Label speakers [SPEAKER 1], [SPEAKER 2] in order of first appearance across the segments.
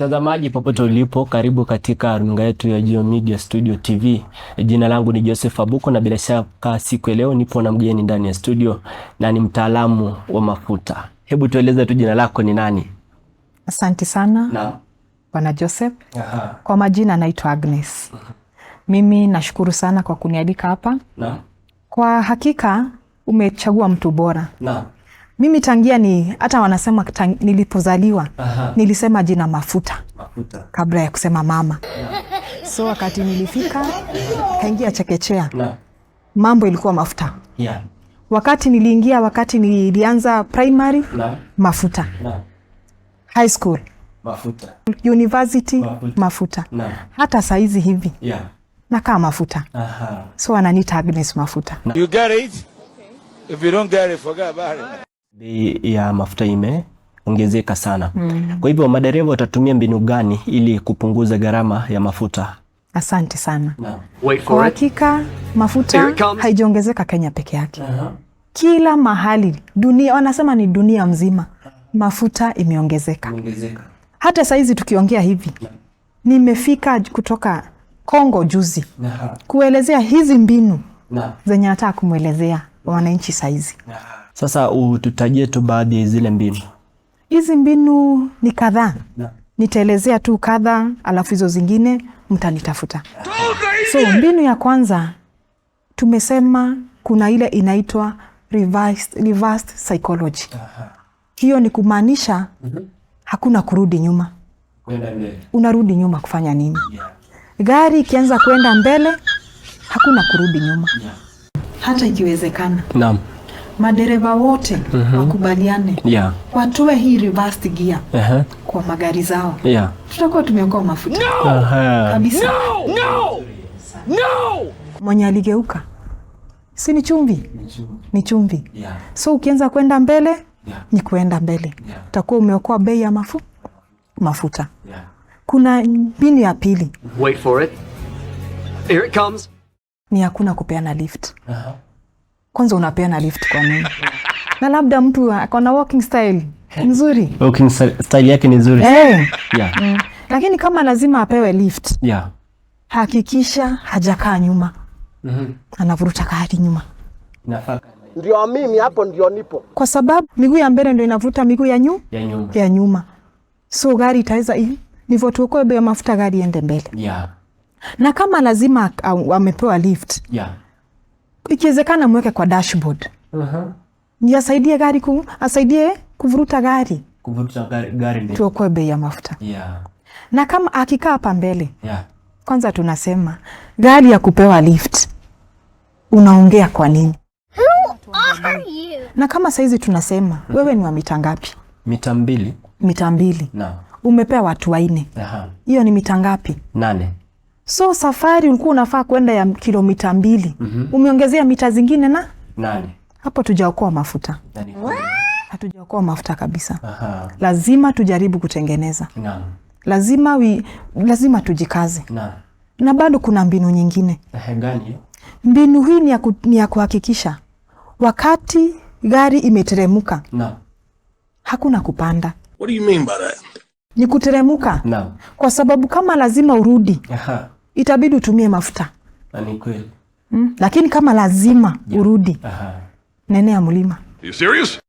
[SPEAKER 1] Mtazamaji popote ulipo, karibu katika runinga yetu ya Geo Media Studio TV. Jina langu ni Joseph Abuko na bila shaka siku ya leo nipo na mgeni ndani ya studio na ni mtaalamu wa mafuta. Hebu tueleze tu jina lako ni nani?
[SPEAKER 2] Asante sana Bwana Joseph. Kwa majina naitwa Agnes. Mimi nashukuru sana kwa kunialika hapa. Kwa hakika umechagua mtu bora. Mimi tangia ni hata wanasema nilipozaliwa nilisema jina Mafuta,
[SPEAKER 1] Mafuta
[SPEAKER 2] kabla ya kusema mama. So wakati nilifika kaingia chekechea, mambo ilikuwa mafuta. Wakati niliingia, wakati nilianza primary, mafuta. High school,
[SPEAKER 1] Mafuta.
[SPEAKER 2] University,
[SPEAKER 1] Mafuta.
[SPEAKER 2] Mafuta. Hata saizi hivi nakaa mafuta. So wananiita Agnes Mafuta.
[SPEAKER 3] You get it? If you don't get it, forget about it.
[SPEAKER 1] Bei ya mafuta imeongezeka sana. Kwa hivyo madereva watatumia mbinu gani ili kupunguza gharama ya mafuta?
[SPEAKER 2] Asante sana.
[SPEAKER 4] Wait
[SPEAKER 2] Kwa
[SPEAKER 4] for it.
[SPEAKER 2] hakika mafuta
[SPEAKER 4] Here it comes.
[SPEAKER 2] haijaongezeka Kenya peke yake. Kila mahali dunia, wanasema ni dunia mzima, mafuta imeongezeka.
[SPEAKER 1] Ongezeka.
[SPEAKER 2] Hata saizi tukiongea hivi, nimefika kutoka Kongo juzi kuelezea hizi mbinu zenye nataka kumwelezea wananchi saizi.
[SPEAKER 1] Sasa ututajie tu baadhi ya zile mbinu.
[SPEAKER 2] Hizi mbinu ni kadhaa, nitaelezea tu kadhaa, alafu hizo zingine mtanitafuta. So mbinu ya kwanza tumesema kuna ile inaitwa reversed psychology. Hiyo ni kumaanisha hakuna kurudi nyuma.
[SPEAKER 1] Kwenda mbele.
[SPEAKER 2] Unarudi nyuma kufanya nini? Gari ikianza kwenda mbele, hakuna kurudi nyuma. Hata ikiwezekana madereva wote wakubaliane watoe hii reversed gear kwa magari zao, tutakuwa tumeokoa mafuta kabisa.
[SPEAKER 4] No! No!
[SPEAKER 2] Mwenye aligeuka si ni chumvi? Ni chumvi. So ukianza kwenda mbele ni kuenda mbele, utakuwa umeokoa bei ya mafuta. Kuna mbinu ya pili.
[SPEAKER 4] Wait for it. Here it comes.
[SPEAKER 2] Ni hakuna kupeana lift. Kwanza unapeana lift kwa nini? Na labda mtu akona walking style nzuri.
[SPEAKER 1] Walking style yake ni nzuri.
[SPEAKER 2] Lakini kama lazima apewe lift, hakikisha hajakaa nyuma, anavuruta gari nyuma,
[SPEAKER 1] Inafaa
[SPEAKER 5] Ndio mimi hapo ndio nipo.
[SPEAKER 2] Kwa sababu miguu ya mbele ndio inavuta miguu ya,
[SPEAKER 1] ya nyuma.
[SPEAKER 2] Ya nyuma, so gari itaweza ndivyo tuokoe bei ya mafuta, gari iende mbele. Na kama lazima amepewa lift, ikiwezekana mweke kwa dashboard ni asaidie gari asaidie kuvuruta gari,
[SPEAKER 1] Kuvuta gari mbele.
[SPEAKER 2] Tuokoe bei ya mafuta. Na kama akikaa hapa mbele, kwanza tunasema gari ya kupewa lift, unaongea kwa nini?
[SPEAKER 6] Are you?
[SPEAKER 2] Na kama saizi tunasema wewe ni wa mita ngapi?
[SPEAKER 1] Mita 2.
[SPEAKER 2] Mita 2.
[SPEAKER 1] Naam.
[SPEAKER 2] Umepewa watu wanne, hiyo ni mita ngapi?
[SPEAKER 1] 8.
[SPEAKER 2] So safari ulikuwa unafaa kwenda ya kilomita 2, umeongezea mita zingine na
[SPEAKER 1] 8.
[SPEAKER 2] Hapo tujaokoa mafuta,
[SPEAKER 1] Na ni kweli.
[SPEAKER 2] Hatujaokoa mafuta kabisa. Lazima tujaribu kutengeneza, lazima tujikaze. Na bado kuna mbinu nyingine.
[SPEAKER 1] Ehe, gani hiyo?
[SPEAKER 2] Mbinu hii ni ya kuhakikisha wakati gari imeteremuka hakuna kupanda,
[SPEAKER 3] What do you mean by that?
[SPEAKER 2] Ni kuteremuka, kwa sababu kama lazima urudi itabidi utumie mafuta.
[SPEAKER 1] Na ni kweli.
[SPEAKER 2] Lakini kama lazima urudi, nenea mlima.
[SPEAKER 3] You serious?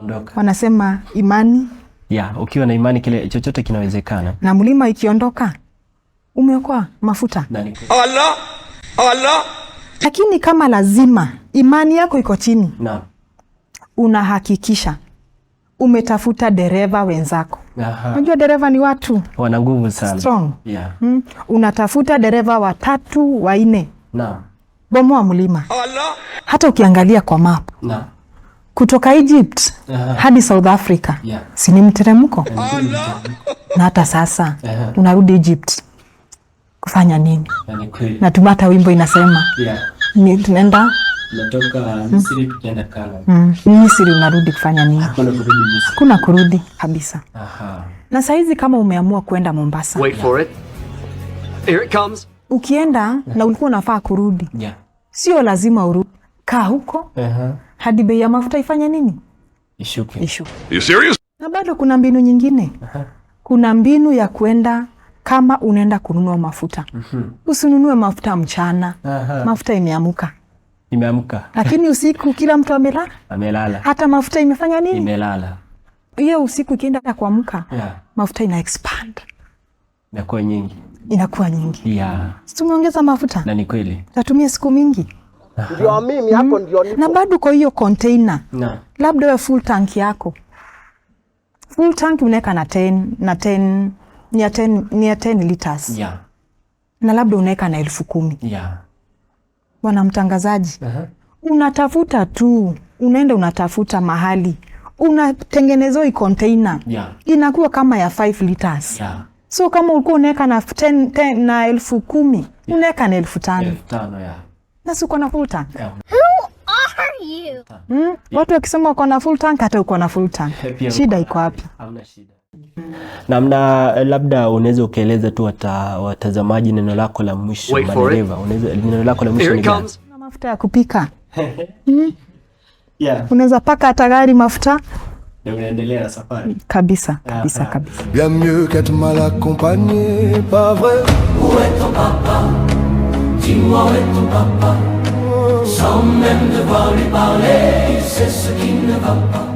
[SPEAKER 1] Ondoka.
[SPEAKER 2] Wanasema imani
[SPEAKER 1] Yeah, ukiwa na imani kile chochote kinawezekana.
[SPEAKER 2] Na mlima ikiondoka umeokoa mafuta.
[SPEAKER 1] Na ni kweli.
[SPEAKER 3] Allah! Allah!
[SPEAKER 2] Lakini kama lazima imani yako iko chini, unahakikisha umetafuta dereva wenzako. Unajua dereva ni watu
[SPEAKER 1] Wana nguvu sana.
[SPEAKER 2] Strong. Unatafuta dereva watatu, wanne, bomoa mlima.
[SPEAKER 3] Allah!
[SPEAKER 2] Hata ukiangalia kwa map kutoka Egypt hadi South Africa, si ni mteremko? Na hata sasa unarudi Egypt kufanya nini?
[SPEAKER 1] Na ni kweli.
[SPEAKER 2] Na hata wimbo inasema ni tunaenda
[SPEAKER 1] Natoka Misri tukienda Canaan.
[SPEAKER 2] Misri unarudi kufanya nini?
[SPEAKER 1] Hakuna kurudi Misri.
[SPEAKER 2] Kuna kurudi kabisa. Na saizi kama umeamua kwenda Mombasa,
[SPEAKER 4] Wait for it. Here it comes.
[SPEAKER 2] Ukienda na ulikuwa unafaa kurudi, sio lazima urudi, kaa huko hadi bei ya mafuta ifanye nini?
[SPEAKER 1] Ishuke.
[SPEAKER 2] Ishuke.
[SPEAKER 3] You serious?
[SPEAKER 2] Na bado kuna mbinu nyingine. Kuna mbinu ya kuenda kama unaenda kununua mafuta. Usinunue mafuta mchana. Mafuta imeamuka,
[SPEAKER 1] Imeamka,
[SPEAKER 2] lakini usiku kila mtu amelala,
[SPEAKER 1] amelala,
[SPEAKER 2] hata mafuta imefanya nini?
[SPEAKER 1] Imelala.
[SPEAKER 2] Hiyo usiku ikienda kuamka, mafuta ina expand,
[SPEAKER 1] Inakuwa nyingi.
[SPEAKER 2] Inakuwa nyingi. Si tumeongeza mafuta,
[SPEAKER 1] Na ni kweli.
[SPEAKER 2] utatumia siku mingi.
[SPEAKER 5] Ndio mimi hapo ndio
[SPEAKER 2] Na
[SPEAKER 5] nipo.
[SPEAKER 2] bado kwa hiyo container,
[SPEAKER 1] Na
[SPEAKER 2] labda we full tank yako, full tank unaweka na 10 na 10, ni ya 10, ni ya 10 liters, na labda unaweka na 10,000. Bwana mtangazaji, unatafuta tu, unaenda unatafuta mahali unatengenezwa hii container, inakuwa kama ya 5 liters. So kama ulikuwa unaweka na 10, 10, na 10,000, unaweka na 5,000.
[SPEAKER 1] 5,000, yeah.
[SPEAKER 2] Na si uko na full tank?
[SPEAKER 1] Yeah.
[SPEAKER 6] Who are you?
[SPEAKER 2] Watu wakisema uko na full tank, hata uko na full tank,
[SPEAKER 1] Pia
[SPEAKER 2] shida
[SPEAKER 1] uko
[SPEAKER 2] iko wapi?
[SPEAKER 1] Hamna shida. Namna labda unaweza ukaeleza tu watazamaji neno lako la mwisho,
[SPEAKER 4] Wait for it.
[SPEAKER 1] madereva, unaweza neno lako la mwisho
[SPEAKER 4] Here
[SPEAKER 1] ni
[SPEAKER 4] it
[SPEAKER 1] gani?
[SPEAKER 4] comes.
[SPEAKER 2] Na mafuta ya kupika, unaweza paka hata gari mafuta.
[SPEAKER 1] Na unaendelea na safari.
[SPEAKER 2] Kabisa kabisa kabisa.
[SPEAKER 3] Bien mieux qu'être mal accompagné, pas vrai?
[SPEAKER 7] Où est ton papa? Dis-moi où est ton papa? Sans même devoir lui parler, il sait ce qui ne va pas.